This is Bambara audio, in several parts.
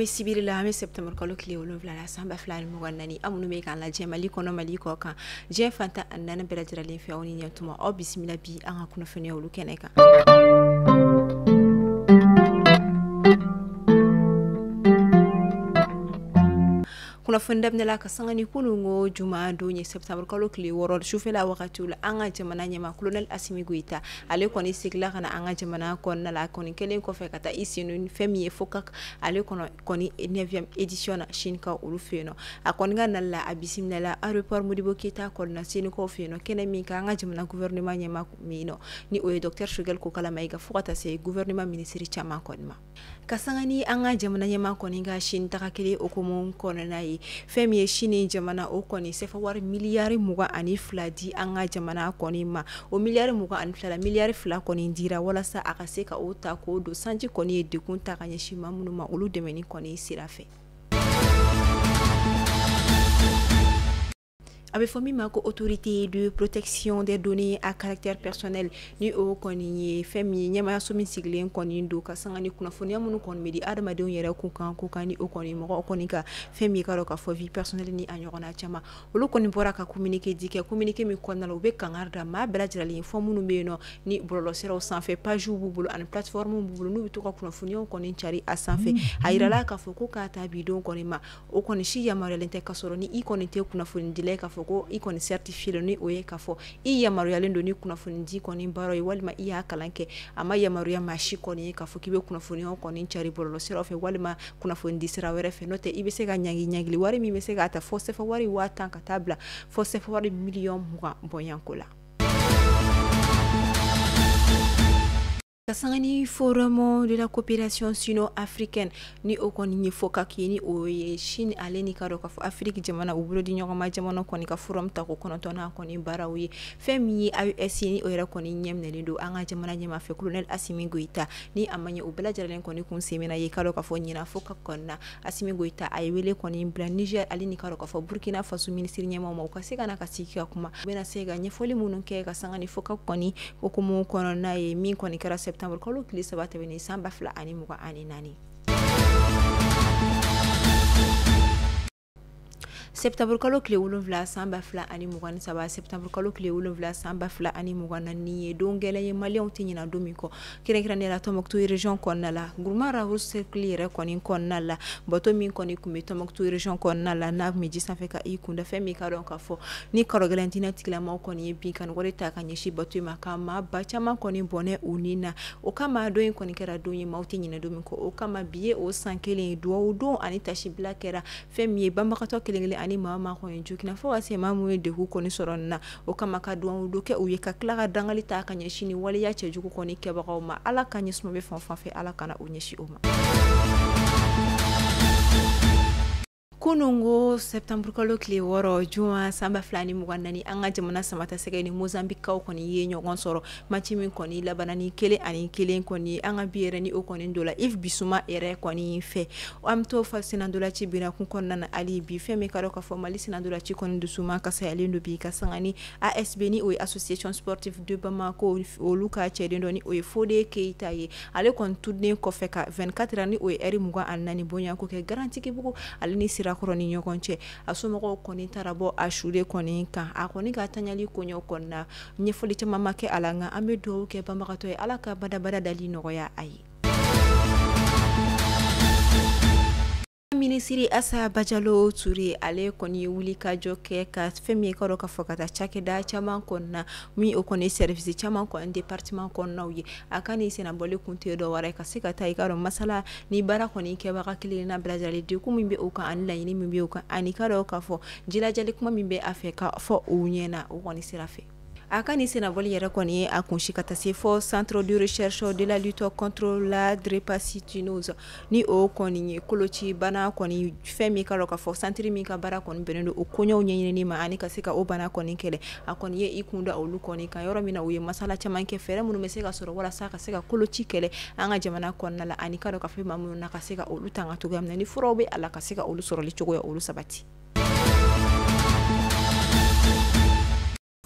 An bɛ sibiri la, an bɛ septembre kalo tile 7 la san 2024. Aw minnu bɛ k'an lajɛ Mali kɔnɔ, Mali kɔ kan, diɲɛ fan 14 bɛɛ lajɛlen fɛ, aw ni ɲɛtuma, aw bisimila bi an ka kunnafoniya olu kɛnɛ kan. Kunnafoni daminɛ la ka sanga ni kununko juma don ye septembre kalo tile 6 sufɛla wagatiw la, an ka jamana ɲɛmaa colonel Assimi Goïta ale kɔni seginna ka na an ka jamana kɔnɔna la. A kɔni kɛlen kɔfɛ ka taa i sen don fɛn min ye FOCAC ale kɔni 9e édition na Chine ka olu fɛ yen nɔ. A kɔni ka nali la, a bisimilala aéroport Modibo Keita kɔnɔna Sénékaw fɛ yen nɔ, kɛnɛ min kan an ka jamana gouvernement ɲɛmaa min nɔ ni o ye docteur Choguel Kokalla Maïga, fo ka taa se gouvernement ministre caman kɔni ma. Ka sanga ni an ka jamana ɲɛmaa kɔni ka Chine taga kelen hukumu kɔnɔna ye, fɛn min ye Chine jamana o kɔni sefa wari miliyari 22 di an ka jamana kɔni ma. O miliyari 22 la, miliyari 2 kɔni dira walasa a ka se ka o ta k'o don sanji kɔni ye degun ta ka ɲɛsin maa minnu ma, olu dɛmɛni kɔni sira fɛ. A bɛ fɔ min ma ko autorité de protection des données à caractère personnel, ni o kɔni ye fɛn min ye ɲɛmaayaso min sigilen kɔni don ka sanga ni kunnafoniya minnu kɔni bɛ di adamadenw yɛrɛ kun kan ko kan, ni o kɔni mɔgɔw kɔni ka fɛn min ka dɔn k'a fɔ vie personnelle ni a ɲɔgɔnna caman, olu kɔni bɔra ka communiqué di kɛ. Communiqué min kɔnɔna la, u bɛ kangari da maa bɛɛ lajɛlen fɔ minnu bɛ yen nɔ ni bɔlɔlɔsiraw sanfɛ, page b'u bolo ani plateforme b'u bolo, n'u bɛ to ka kunnafoniyaw kɔni cari a sanfɛ. A yirala k'a fɔ ko k'a ta bi don kɔni ma, o kɔni si yamaruyalen tɛ, ka sɔrɔ ni i kɔni tɛ kunnafonidila ye, k'a fɔ ko i kɔni certifié ni o ye k'a fɔ i yamaruyalen don ni kunnafonidi kɔni baara ye, walima i y'a kalan kɛ. A ma yamaruya maa si kɔni ye k'a fɔ k'i bɛ kunnafoniyaw kɔni cari bɔlɔlɔsiraw fɛ walima kunnafonidi sira wɛrɛ fɛ. N'o tɛ, i bɛ se ka ɲangi, ɲangili wari min bɛ se k'a ta fɔ sefa wari 10,000 ka taa bila fɔ sefa wari miliyɔn 20 bɔɲɔgɔnko la. Ka sanga ni forum de la coopération sino-africaine ni o kɔni ye FOCAC ye, ni o ye Chine ale ni ka dɔn k'a fɔ Afrique jamana u bolo di ɲɔgɔn ma jamana kɔni ka forum ta ko 9nan kɔni baaraw ye, fɛn min ye AES ni o yɛrɛ kɔni ɲɛminɛlen don an ka jamana ɲɛmaa fɛ colonel Assimi Goïta, ni a ma ɲɛ o bɛɛ lajɛlen kɔni kun sen bɛna ye ka dɔn k'a fɔ ɲinan FOCAC kɔni na, Assimi Goïta a ye wele kɔni bila Niger ale ni ka dɔn k'a fɔ Burkina Faso ministre ɲɛmaaw ma, u ka se ka na ka sigi ka kuma, u bɛna se ka ɲɛfɔli minnu kɛ ka sanga ni FOCAC kɔni hukumu kɔnɔna ye, min kɔni kɛra septembre kalo tile 3 tɛmɛnen san 2024. Septembre kalo tile 7 san 2023, septembre kalo tile 7 san 2024 ye don gɛlɛn ye maliyɛnw tɛ ɲinɛ don min kɔ, kɛrɛnkɛrɛnnenya la Tombouctou région kɔnɔna la, Gourma Rharous cercle yɛrɛ kɔni kɔnɔna la, bato min kɔni tun bɛ Tombouctou région kɔnɔna la, n'a tun bɛ ji sanfɛ ka i kunda fɛn min ka dɔn k'a fɔ ni karɔgɛlɛn diinɛ tigilamaw kɔni ye binkanni wale ta ka ɲɛsin bato in ma, ka maa ba caman kɔni bɔnɛ u ni na. O kama don in kɔni kɛra don ye maaw tɛ ɲinɛ don min kɔ. O kama bi ye o san kelen ye, duwawu don ani tasibila kɛra fɛn min ye banbagatɔ kelen kelen ani maa maa kɔni joginna fo ka se maa minnu ye degun kɔni sɔrɔ nin na. O kama ka duwawu don kɛ u ye, ka tila ka dangali ta ka ɲɛsin ni waleya cɛjugu kɔni kɛbagaw ma. Ala ka ɲɛsuma bɛ fan o fan fɛ, Ala kana o ɲɛsin o ma. Kununko septembre kalo tile 6 juma san 2024, an ka jamana samatasɛgɛ ni Mozambique kɔni ye ɲɔgɔn sɔrɔ match min kɔni labanna ni 1-1 kɔni ye. An ka bi yɛrɛ ni o kɔni don la Yves Bissouma yɛrɛ kɔni fɛ. An bɛ to fa senandolaci binakun kɔnɔna na hali bi, fɛn min ka dɔn k'a fɔ Mali senandolaci kɔni dusuma kasayalen don bi ka sanga ni ASB ni o ye Association Sportive de Bamako olu ka cɛden dɔ ni o ye Fode Keita ye. Ale kɔni tununnen kɔfɛ ka 24 heures ni o ye heure 24 bɔɲɔgɔnko kɛ Garantigibugu ale ni Sirakɔrɔ ni ɲɔgɔn cɛ. A somɔgɔw kɔni taara bɔ a su de kɔni kan. A kɔni ka taɲali koɲɛw kɔni na ɲɛfɔli caman ma kɛ a la, nka an bɛ dugawu kɛ banbagatɔ ye, Ala ka badabada dali nɔgɔya a ye. Minisiri Asa Bajalo Ture ale kɔni ye wuli ka jɔ kɛ ka fɛn min ye ka dɔn k'a fɔ ka taa cakɛda caman kɔnɔna min o kɔni service caman kɔni département kɔnɔnaw ye. A ka nin sennabɔli kun tɛ dɔ wɛrɛ ka se ka taa i ka dɔn masala ni baara kɔni kɛbaga kelen na bɛɛ lajɛlen, degun min bɛ o kan ani laɲini min bɛ o kan, ani ka dɔn k'a fɔ jilajali kuma min bɛ a fɛ ka fɔ o ɲɛna o kɔni sira fɛ. A ka nin sennabɔli yɛrɛ kɔni ye a kunsi ka taa se fɔ centre de recherche de la lutte contre la drépanocytose ni o kɔni ye koloci bana kɔni fɛn min ka dɔn k'a fɔ centre min ka baara kɔni bɛnnen don o koɲɛw ɲɛɲinini ma ani ka se ka o bana kɔni kɛlɛ. A kɔni ye i kun da olu kɔni kan yɔrɔ min na u ye masala caman kɛ fɛɛrɛ minnu bɛ se ka sɔrɔ walasa ka se ka koloci kɛlɛ an ka jamana kɔnɔna la, ani ka dɔn k'a fɔ maa minnu na ka se ka olu tanga cogoya min na ni furaw bɛ a la ka se ka olu sɔrɔli cogoya olu sabati.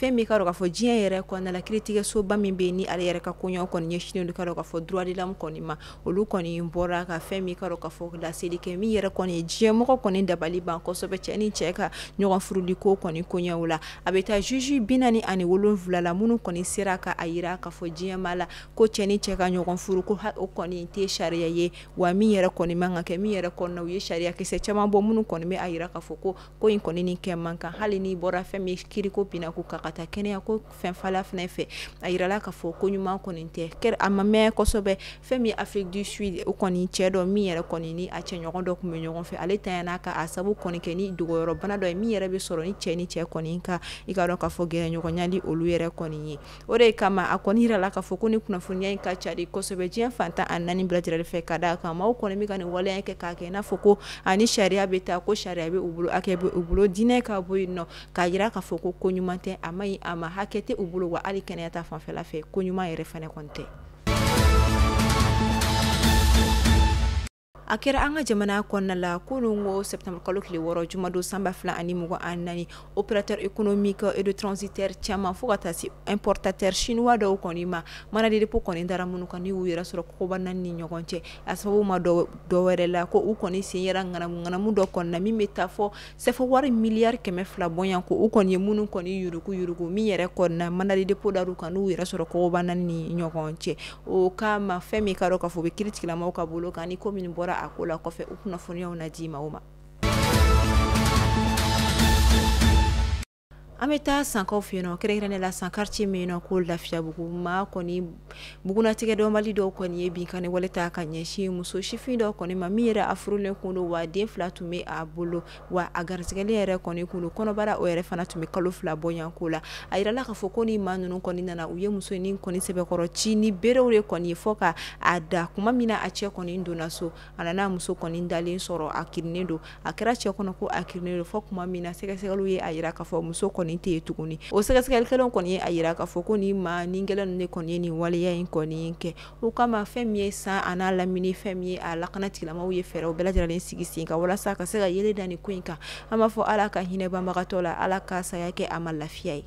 Fɛn min ka dɔn k'a fɔ diɲɛ yɛrɛ kɔnɔna la, kiiritigɛsoba min bɛ yen ni ale yɛrɛ ka koɲɛw kɔni ɲɛsinnen don ka dɔn k'a fɔ droit de l'homme kɔni ma, olu kɔni bɔra ka fɛn min ka dɔn k'a fɔ laseli kɛ, min yɛrɛ kɔni ye diɲɛmɔgɔ kɔni dabali ban kosɛbɛ, cɛ ni cɛ ka ɲɔgɔn furuli ko kɔni koɲɛw la. A bɛ taa juge 47 la minnu kɔni sera ka a yira k'a fɔ diɲɛmaa la ko cɛ ni cɛ ka ɲɔgɔn furu ko o kɔni tɛ sariya ye, wa min yɛrɛ kɔni man ka kɛ, min yɛrɛ kɔnɔna u ye sariya kisɛ caman bɔ minnu kɔni bɛ a yira k'a fɔ ko ko in kɔni ni kɛ man kan. Hali n'i bɔra fɛn min kiriko binna ko ka taa kɛnɛya ko fɛn fala fɛnɛ fɛ, a yirala k'a fɔ ko ɲuman kɔni tɛ, a ma mɛn kosɛbɛ. Fɛn min Afrique du Sud, o kɔni cɛ dɔ min yɛrɛ kɔni ni a cɛɲɔgɔn dɔ tun bɛ ɲɔgɔn fɛ, ale tanyana ka a sabu kɔni kɛ ni dogoyɔrɔbana dɔ ye min yɛrɛ bɛ sɔrɔ ni cɛ ni cɛ kɔni ka i ka dɔn k'a fɔ gɛrɛɲɔgɔnyali olu yɛrɛ kɔni ye. O de kama a kɔni yirala k'a fɔ ko ni kunnafoniya in ka ca de kosɛbɛ diɲɛ fantan a naani bɛɛ lajɛlen fɛ, ka d'a kan maaw kɔni bɛ ka nin waleya kɛ k'a kɛ i n'a fɔ ko ani sariya bɛ taa, ko sariya bɛ u bolo, hakɛ bɛ u bolo, diinɛ ka bɔ yen nɔ, k'a yira k'a fɔ ko ko ɲuman tɛ, a ma ɲi a ma, hakɛ tɛ u bolo, wa hali kɛnɛya ta fanfɛla fɛ ko ɲuman yɛrɛ fana kɔni tɛ. A kɛra an ka jamana kɔnɔna la kunun ko septembre kalo tile 6 jumadon san 2024, opérateur économique et de transitaire caman fo ka taa se importateur chinois dɔw kɔni ma, mandat de dépôt kɔni dara minnu kan ni y'u yɛrɛ sɔrɔ koba naani ni ɲɔgɔn cɛ. A sababu ma dɔ wɛrɛ la ko u kɔni sen yɛrɛ ŋanamu ŋanamu dɔ kɔni na min bɛ taa fɔ sɛfɛ wari miliyari 200 bɔɲan ko u kɔni ye minnu kɔni yuruku yuruku, min yɛrɛ kɔni na mandat de dépôt dar'u kan n'u yɛrɛ sɔrɔ koba naani ni ɲɔgɔn cɛ. O kama fɛn min ka dɔn k'a fɔ u bɛ kiiritigɛlamɔgɔw ka bolo kan ni ko min bɔra a ko la kɔfɛ, u kunnafoniyaw na di maaw ma. An bɛ taa Sankaw fɛ yen nɔ, kɛrɛnkɛrɛnnenya la San quartier min yen nɔ ko Lafiyabugu, maa kɔni bugunatigɛ dɔnbali dɔw kɔni ye binkanni wale ta ka ɲɛsin muso sifin dɔ kɔni ma min yɛrɛ a furulen kun don, wa den 2 tun bɛ a bolo, wa a garisɛgɛlen yɛrɛ kɔni kun don, kɔnɔbara o yɛrɛ fana tun bɛ kalo 2 bɔɲɔgɔnko la. A yirala k'a fɔ ko ni maa ninnu kɔni nana, u ye muso in kɔni sɛbɛkɔrɔ ci ni berew de kɔni ye fɔ ka a da. Kuma min na a cɛ kɔni donna so, a nana muso kɔni dalen sɔrɔ a kirinnen don. A kɛra cɛ kɔnɔ ko a kirinnen don fɔ kuma min na sɛgɛsɛgɛliw ye a yira k'a fɔ muso kɔni tɛ yen tuguni. O sɛgɛsɛgɛlikɛlaw kɔni ye a yira k'a fɔ ko ni maa ni gɛlɛn ninnu de kɔni ye nin waleya in kɔni kɛ. O kama fɛn min ye San a n'a lamini, fɛn min ye a lakana tigilamɔgɔw ye fɛɛrɛw bɛɛ lajɛlen sigi sen kan walasa ka se ka yelen da nin ko in kan. An b'a fɔ Ala ka hinɛ banbagatɔ la, Ala ka saya kɛ a ma lafiya ye.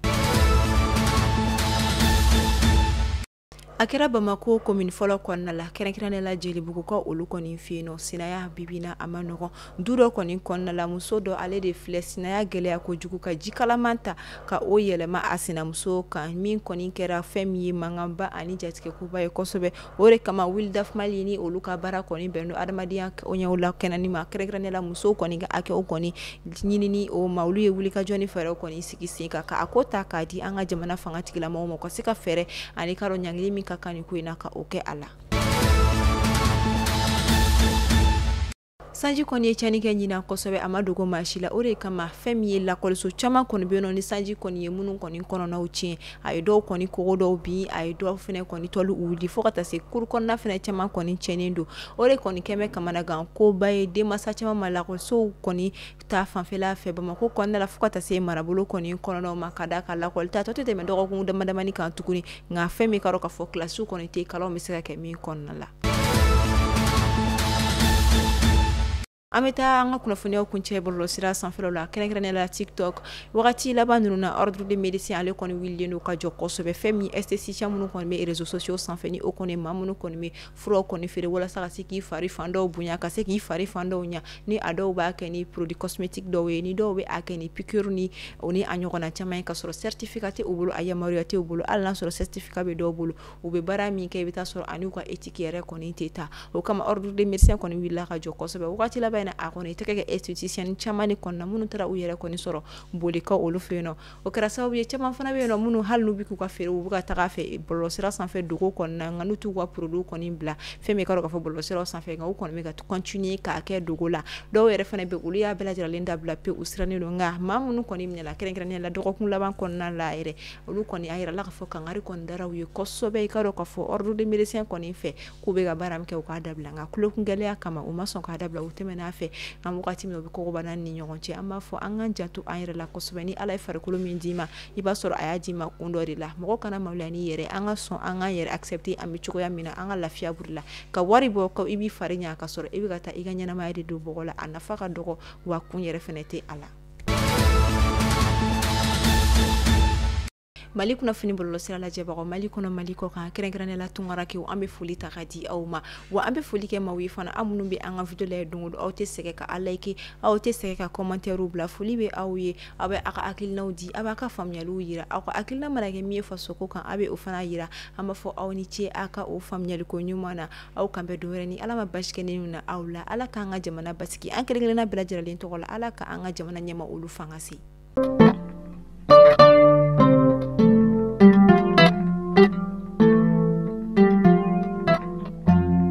A kɛra Bamakɔ commune fɔlɔ kɔnɔna la, kɛrɛnkɛrɛnnenya la Jelibugukaw olu kɔni fɛ yen nɔ, sinaya bibina a ma nɔgɔn. Du dɔ kɔni kɔnɔna la, muso dɔ ale de filɛ sinaya gɛlɛya kojugu ka ji kalaman ta ka o yɛlɛma a sinamuso kan, min kɔni kɛra fɛn min ye mankanba ani jatigɛkoba ye kosɛbɛ. O de kama Wildaf Mali ni olu ka baara kɔni bɛn don adamadenya koɲɛw la kɛnɛni ma, kɛrɛnkɛrɛnnenya la musow kɔni ka hakɛw kɔni ɲinini o ma, olu ye wulikajɔ ni fɛɛrɛw kɔni sigi sen kan ka a ko ta k'a di an ka jamana fanga tigilamɔgɔw ma, ka se ka fɛɛrɛ ani ka dɔn ɲangili min ka kan nin ko in na ka o kɛ a la. Sanji kɔni ye tiɲɛni kɛ ɲinan kosɛbɛ, a ma dogo maa si la. O de kama fɛn min ye lakɔliso caman kɔni bɛ yen nɔ ni sanji kɔni ye minnu kɔni kɔnɔnaw tiɲɛ, a ye dɔw kɔni kogo dɔw bin, a ye dɔw fɛnɛ kɔni tɔli wuli, fo ka taa se kuru kɔnɔna fɛnɛ caman kɔni tiɲɛnen don. O de kɔni kɛmɛ kamanagan koba ye denmansa caman ma lakɔlisow kɔni ta fanfɛla fɛ Bamakɔ kɔnɔna la, fo ka taa se marabolo kɔni kɔnɔnaw ma, ka d'a kan lakɔli ta tɔ tɛ tɛmɛ dɔgɔkun damadamani kan tuguni. Nka fɛn min ka dɔn k'a fɔ kilasiw kɔni tɛ, kalanw bɛ se ka kɛ min kɔnɔna la. An bɛ taa an ka kunnafoniyaw kuncɛ bɔlɔlɔsira sanfɛlaw la, kɛrɛnkɛrɛnnenya la TikTok. Wagati laban ninnu na, ordre de médecin ale kɔni wulilen don ka jɔ kosɛbɛ. Fɛn min esthéticien minnu kɔni bɛ réseaux sociaux sanfɛ, ni o kɔni maa minnu kɔni bɛ furaw kɔni feere walasa ka se k'i fari fan dɔw bonya, ka se k'i fari fan dɔw ɲa, ni a dɔw b'a kɛ ni produit cosmétique dɔw ye, ni dɔw bɛ a kɛ ni piqûre ni o ni a ɲɔgɔnna caman ye, ka sɔrɔ certificat tɛ u bolo, a yamaruya tɛ u bolo. Hali n'a sɔrɔ certificat bɛ dɔw bolo, u bɛ baara min kɛ i bɛ taa sɔrɔ ani u ka éthique yɛrɛ kɔni tɛ taa. O kama ordre de médecin kɔni wulila ka jɔ kosɛbɛ. Wagati laban a kɔni tɛgɛ kɛ esthéticien caman de kɔnɔna minnu taara u yɛrɛ kɔni sɔrɔ bolikaw olu fɛ yen nɔ. O kɛra sababu ye caman fana bɛ yen nɔ minnu hali n'u bɛ k'u ka feere, u bɛ ka taga fɛ bɔlɔlɔsira sanfɛ dogo kɔnɔna, nka n'u t'u ka produit kɔni bila fɛn min ka dɔn k'a fɔ bɔlɔlɔsiraw sanfɛ, nka u kɔni bɛ ka continuer k'a kɛ dogo la. Dɔw yɛrɛ fana bɛ olu y'a bɛɛ lajɛlen dabila pewu, u sirannen don. Nka maa minnu kɔni minɛla kɛrɛnkɛrɛnnenya la dɔgɔkun laban kɔnɔna la yɛrɛ, olu kɔni a yirala k'a fɔ kangari kɔni dara u ye kosɛbɛ. I ka dɔn k'a fɔ ordre de médecin kɔni fɛ k'u bɛ ka baara min kɛ u k'a dabila, nka tulokungɛlɛya kama u ma sɔn k'a dabila, u tɛmɛn'a fɛ. An wagati min u bɛ kɔgɔbana ni ɲɔgɔn cɛ, an b'a fɔ an k'an janto an yɛrɛ la kosɛbɛ. Ni Ala ye farikolo min d'i ma, i b'a sɔrɔ a y'a d'i ma kun dɔ de la. Mɔgɔ kana maloya n'i yɛrɛ, an ka sɔn an k'an yɛrɛ accepter an bɛ cogoya min na, an ka lafiya buru la. Ka wari bɔ ko i b'i fari ɲa ka sɔrɔ i bɛ ka taa i ka ɲɛnamaya de don bɔgɔ la, a nafa ka dɔgɔ wa kun yɛrɛ fɛnɛ tɛ a la. Mali kunnafoni bɔlɔlɔsira lajɛbagaw, Mali kɔnɔ, Mali kɔ kan, kɛrɛnkɛrɛnnenya la tunkarankew, an bɛ foli ta ka di aw ma. Wa an bɛ foli kɛ maaw ye fana, aw minnu bɛ an ka video lajɛ don o don, aw tɛ sɛgɛn ka a like, aw tɛ sɛgɛn ka commentaire bila. Foli bɛ aw ye. Aw bɛ aw ka hakilinaw di, aw b'a ka faamuyaliw yira. Aw ka hakilina mana kɛ min ye fasoko kan, aw bɛ o fana yira. An b'a fɔ aw ni ce aw ka o faamuyaliko ɲuman na. Aw kan bɛn don wɛrɛ ni Ala ma basi kɛ ne na aw la. Ala k'an ka jamana basigi. An kelen kelenna bɛɛ lajɛlen tɔgɔ la, Ala ka an ka jamana ɲɛma olu fanga se.